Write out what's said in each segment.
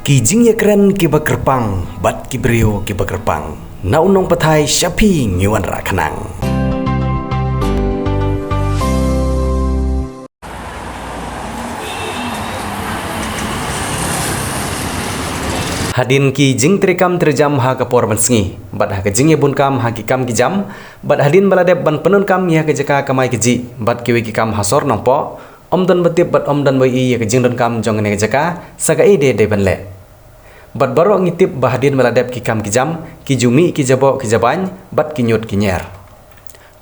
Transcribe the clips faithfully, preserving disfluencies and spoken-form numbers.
Ki jingïakren kiba kyrpang bad ki briew kiba kyrpang. Na u nongpathai sha phi ngi wanrah khnang. Hadien ki jingtreikam treijam ha ka por ban sngi bad ha ka jingïabunkam ha ki kam ki jam, bad hadien ba la dep ban pyndonkam ïa ka jaka kamai kajih bad kiwei ki kam ha sor Nongpoh, ym don ba tip bad ym don ba ïohi ïa ka jingdonkam jong kane ka jaka sa kaei de dei ban leh. Bad baroh ngi tip ba hadien ba la dep ki kam ki jam, ki ju mih ki jaboh ki jabain bad ki ñiut ki ñier.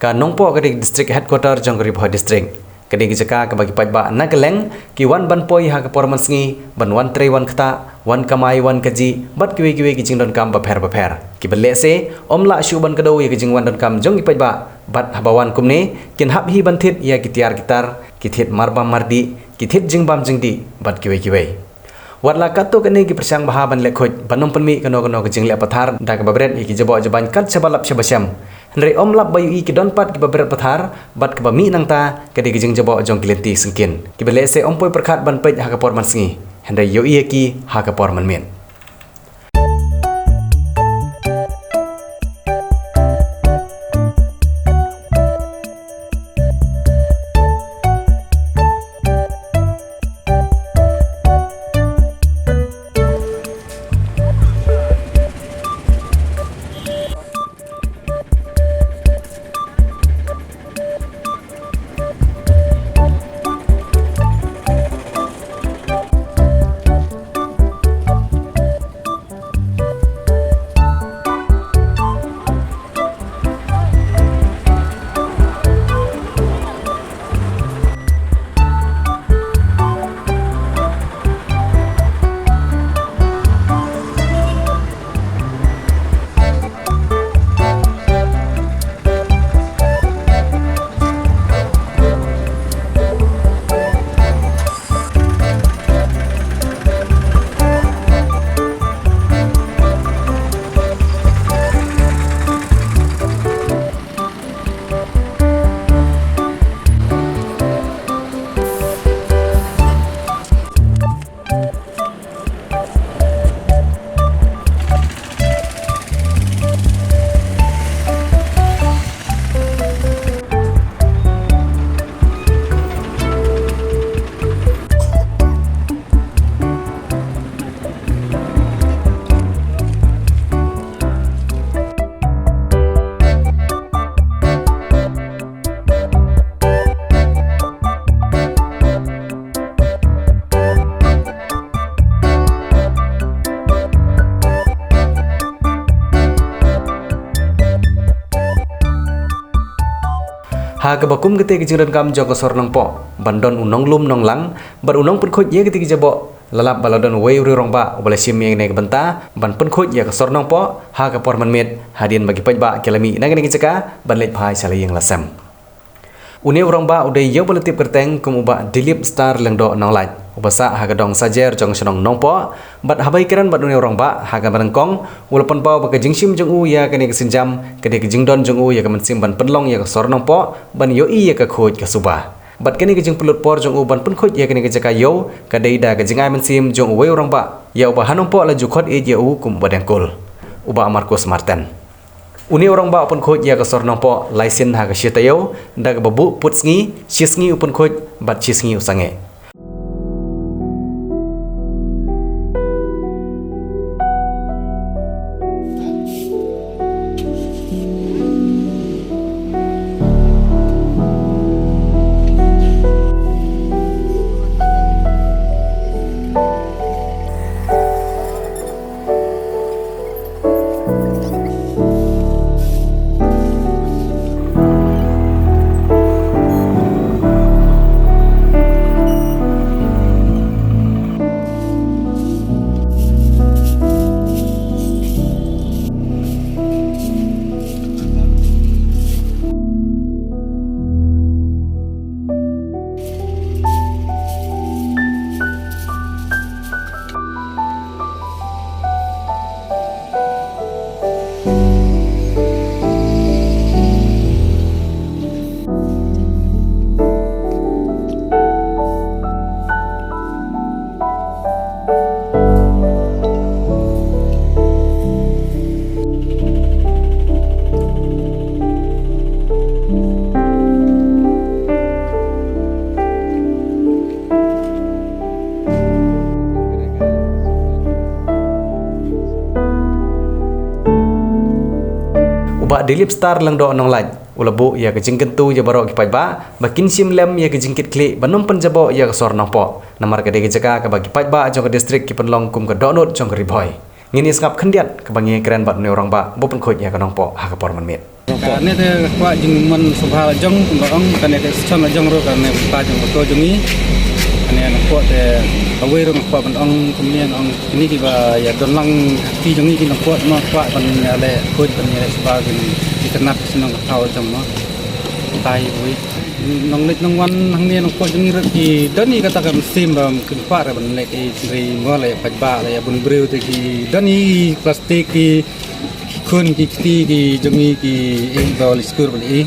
Ka Nongpoh ka dei ka district headquarter jong ka Ri Bhoi District. Ka dei ka jaka kaba ki paidbah na kylleng ki wan ban poi ha ka por man sngi, ban wan trei wan ktah, wan kamai wan kajih bad kiwei kiwei ki jingdonkam bapher bapher. Kiba lehse ym lah shuh ban kdew ïa ka jingwan donkam jong ki paidbah, bad haba wan kumne kin hap hi ban thied ïa ki tiar ki tar, ki thied marbam mardih, ki thied jingbam jingdih bad kiwei kiwei. Wat la katto katne ki pyrshang bha ban leh khuid ban ym pynmih kano kano ka jingleh pathar da kaba bret ïa ki jaboh jabain kat shaba lap shaba shem, hynrei ym lap ba ïohi ki don pat kiba bret pathar bad kaba mih nangta ka dei ka jingjaboh jong ki lynti syngkien. Kiba lehse ym poi pyrkhat ban peit ha ka por man sngi, hynrei ïohi ïa ki ha ka por man miet. Ha kaba kum kata ka jingdonkam jong ka sor Nongpoh ban don u nonglum nonglang bad u nongpynkhuid ïa kata ka jaboh, la lap ba la don uwei u rangbah uba la shim ïa kane ka bynta ban pynkhuid ïa ka sor Nongpoh ha ka por mynmiet hadien ba ki paidbah ki la mih na kane ka jaka ban leit phai sha la ïing la sem. Une u rangbah u dei ïa uba la tip kyrteng kum u Bah Dilip Star Lyngdoh Nonglait, uba sah ha ka dong Sajer jong shnong Nongpoh, bad haba ïakren bad une u rangbah ha kaba nyngkong, u la pynpaw ba ka jingshim jong u ïa kane ka sienjam ka dei ka jingdon jong u ïa ka mynsiem ban pynlong ïa ka sor Nongpoh ban ïohi ïa ka khuid ka suba. Bad kane ka jingpynlut por jong u ban pynkhuid ïa kane ka jaka ïew ka dei da ka jingai mynsiem jong uwei u rangbah ïa uba ha Nongpoh la ju khot ïeit ïa u kum uba dengkul, u Bah Marcus Marten. Une u rangbah u pynkhuid ïa ka sor Nongpoh lai sien ha ka shi taïew, da kaba buh pud sngi, shi sngi u pynkhuid bad shi sngi u sangeh. Bah Dilip Star Lyngdoh Nonglait u la buh ïa ka jingkyntu ïa baroh ki paidbah ba kin shim lem ïa ka jingkitkhlieh ban ym pynjaboh ïa ka sor Nongpoh, namar ka dei ka jaka kaba ki paidbah jong ka district ki pynlong kum ka dohnud jong ka Ri Bhoi. Ngin ïa sngap khyndiat kaba ngi ïakren bad une u rangbah ba u pynkhuid ïa ka Nongpoh ha ka por mynmiet. Kane te ka kwah jingmon sngewbha la jong kumba ong, kane ka session la jong ruh kane ka jong ka jong ngi. Kane Nongpoh te kawei ruh nga kwah ban ong kumne, nga ong kine kiba ïa don lang ha kti jong ngi ki Nongpoh, ma kwah ban ïa leh khuid ban ïa leh sngewbha ban itynnad ka shnong ka thaw jong, ma tai wei. Nongleit nongwan hangne Nongpoh jong ngi ruh ki don i kata ka mynsiem ba kin kwah re ban leh, i hynrei mo la ïa paidbah la ïa bun briew te ki don i plastik, ki khun ki kti ki jong ngi ki, eh, ba la skur ba la i.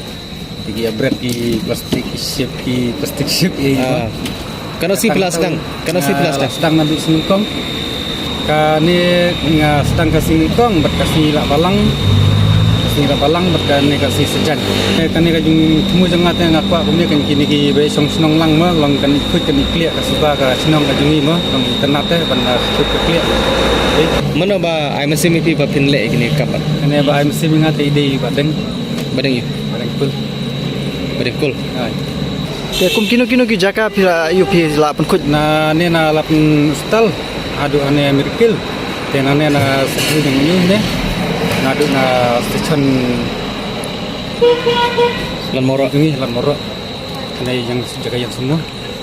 Te ki ïa bret ki plastik, ki ship, ki plastik ship, eh. Ah. Kano sngi phi la sdang? Kano sngi phi la sdang? Sdang naduh sngi nyngkong. Kane nga sdang ka sngi nyngkong bad ka sngi la balang. Ka sngi la balang bad kane ka sngi sajan. Eh, kane ka jingthmu jong nga te nga kwah kumne, kan kine kiba shong shnong lang mo, long kan khuid kan klieh ka suba ka shnong ka jong ngi mo, long itynnad te ban, ah, khuid ka klieh. Eh. Mano ba ai mynsiem ïa phi ba phin leh kine ka kam? Kane ba ai mynsiem ïa nga te i dei Bah Deng. Bah Deng ïa? Bah Deng Kul. Bah Deng Kul. Hai. Te kum kino kino ki jaka phi la ïoh phi la pynkhuid? Na ne na Lapan Hostel haduh hane Miracle. Te na ne na Sri jong ïoh ne. Naduh na station Lad Morok. Jong ngi Lad Morok. Kane ïa jaka ïa sumno.